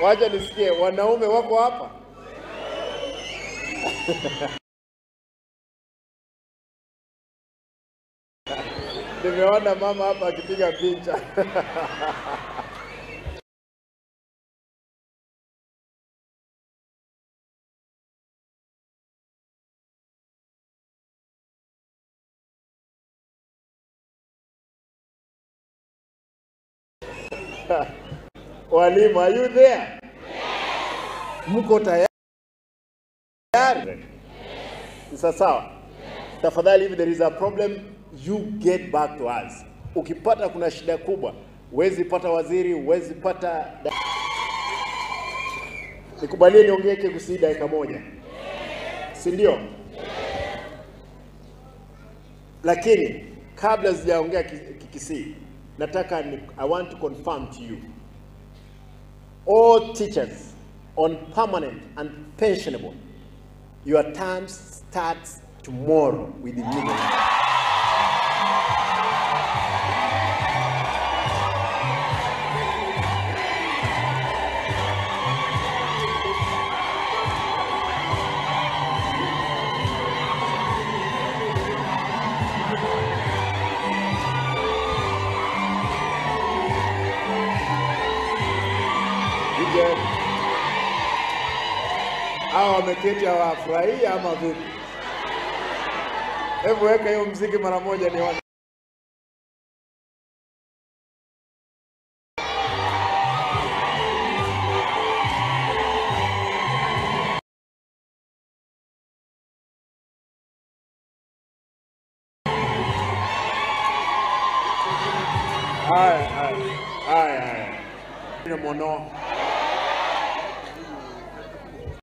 Wacha nisikie, wanaume wako hapa? Nimeona mama hapa akipiga picha. Walimu, are you there? Yes. Mko tayari? Yes. Sawa. Yes. Tafadhali, if there is a problem, you get back to us. Ukipata kuna shida kubwa, huwezi pata waziri, huwezi pata. Nikubalie niongee Kigusii dakika moja. Yes. Si ndio? Yes. Lakini kabla sijaongea Kikisii, nataka I want to confirm to you, all teachers on permanent and pensionable, your term starts tomorrow with immediate. Hawa wameketi hawafurahii ama vipi? Hebu weka hiyo mziki mara moja nione. Haya, haya, haya, haya. Mono.